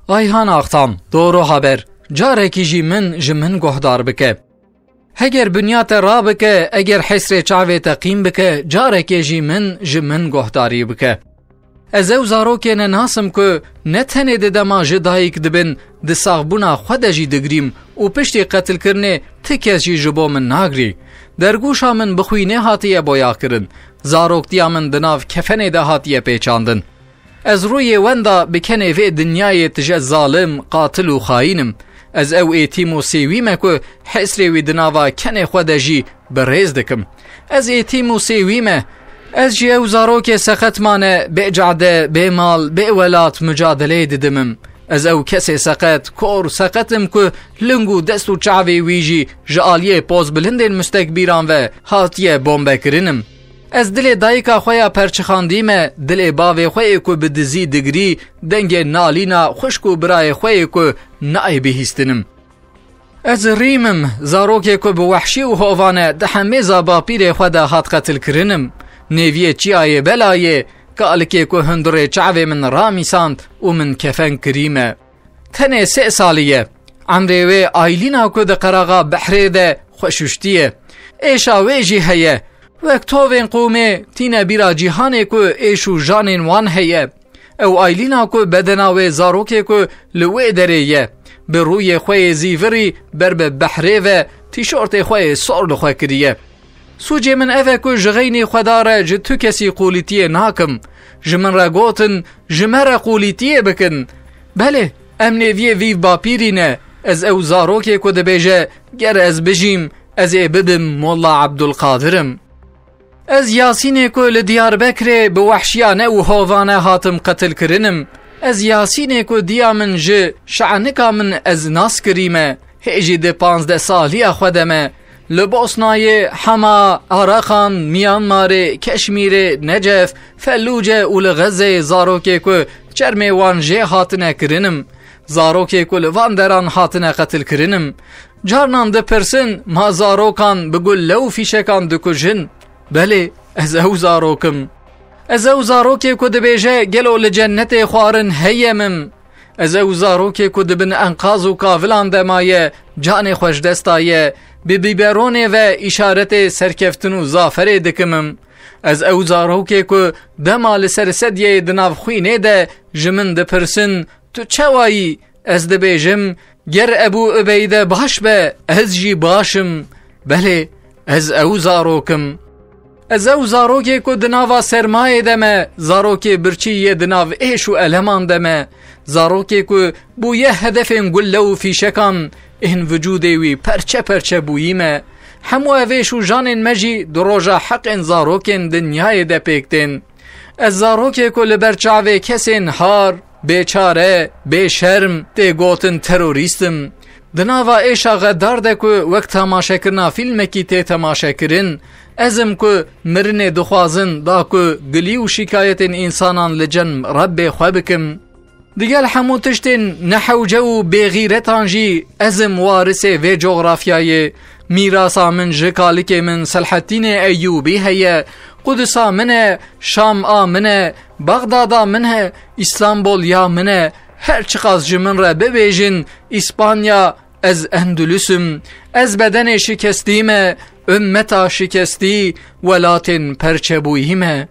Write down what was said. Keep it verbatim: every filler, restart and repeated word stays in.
Ayhan Aktan, Doğru Haber, carekî jî min ji min guhdar bike. Heger dinya te rabike, eger hesrê çavê te qîm bike, carekê jî min ji min guhdarî bike. Ez ew zarokê ne nasim ku ne tenê di dema ji dayik dibin, di saxbûna xwe de jî digrîm û piştî qetilkirinê ti kes jî ji bo min nagrî. Dergûşa min bi xwînê hatiye boyakirin. Zaroktiya min di nav kefenê de hatiye pêçandin. Ez rûyê wenda bi kenê vê dinyayê tije zalim, qatil û xayîn im. Ez ew êtîm û sêwî me ku hesrê wî di nava kenê xwe de jî bi rêz dikim. Ez êtîm û sêwî me. Ez jî ew zarokê seqet mane, bê cade, bê mal, bê welat mucadeleyê didim im. Ez ew kesê seqet, kor, seqet im ku ling û dest û çavê wî jî ji aliyê pozbilindên mustekbîran ve hatiye bombekirin im. Ez dilê dayika xwe ya perçixandî me, dilê bavê xwe yê ku bi dizî digrî, dengê nalîna xwişk û birayê xwe yê ku nayê bihîstinim. Ez rîm im, zarokê ku bi wehşî û hovane di hemêza bapîrê xwe de hat qetilkirin im. Nêviyê çiyayê belayê, kalikê ku hundirê çavê min ramîsand û min kefen kirî me. Tenê sê salî ye. Emrê wê Aylîna ku di qeraxa behrê de xwe şuştiye. Êşa wê jî heye. Wek tovên qûmê tîne bîra cîhanê ku êş û janên wan heye. Ew Aylîna ku bedena wê zarokê ku li wê derê ye, bi rûyê xwe yê zîvirî ber bi behrê ve tîşortê xwe yê sor li xwe kiriye. Sûcê min ev e ku ji xeynî Xweda re ji tu kesî qûlîtiyê nakim. Ji min re gotin, ji me re qûlîtiyê bikin. Belê, em nêviyê vî bapîrî ne. Ez ew zarokê ku dibêje, ger ez bijîm, ez ê bibim Molla Abdulqadir im. Ez Yasînê ku li Diyarbekirê bi wehşiyane û hovane hatim qetilkirin im. Ez Yasînê ku diya min ji şanika min ez nas kirîme, hê jî di panzdeh saliya xwe de me. Li Bosnayê, Hema, Arakan, Myanmarê, Keşmîrê, Necef, Felûce û li Xezeyê zarokê ku çermê wan jê hatine kirin im. Zarokê ku li van deran hatine qetilkirin im. Carnan dipirsin, ma zarokan bi gulle û fîşekan dikujin? Belê, ez ew zarok im. Ez ew zarokê ku dibêje, gelo li cennetê xwarin heye min? Ez ew zarokê ku di bin enqaz û kavilan de maye, canê xwe ji dest daye, bi bîberonê ve îşaretê serkeftin û zaferê dikim im. Ez ew zarokê ku dema li ser sedyeyê di nav xwînê de ji min dipirsin, tu çawa yî? Ez dibêjim, ger Ebû Ubeyde baş be, ez jî baş im. Belê, ez ew zarok im. Ez ew zarokê ku di nava sermayê de me, zarokê birçî yê di nav êş û eleman de me, zarokê ku bûye hedefên gulle û fîşekan, ên vicûdê wî perçe perçe bûyî me. Hemû ev êş û janên me jî di roja heqên zarokên dinyayê de pêk tên. Ez zarokê ku li ber çavê kesên har, bêçare, bêşerm tê gotin terorîst im. Di nava êşa xedar de ku wek tamaşekirina fîlmekî tê temaşekirin, ez im ku mirinê dixwazin da ku gilî û şikayetên însanan li cem Rebbê xwe bikim. Digel hemû tiştên nehewce û bêxîretan jî ez im warisê vê cografyayê. Mîrasa min ji kalikê min Selhettînê Eyyûbî heye. Qudisa min e, Şam a min e, Bexdada min e, Îstanbul ya min e. Her çiqas ji min re bibêjin, Îspanya, ez Endulus im. Ez bedenê şikestî me, ummeta şikestî, welatên perçebûyî me.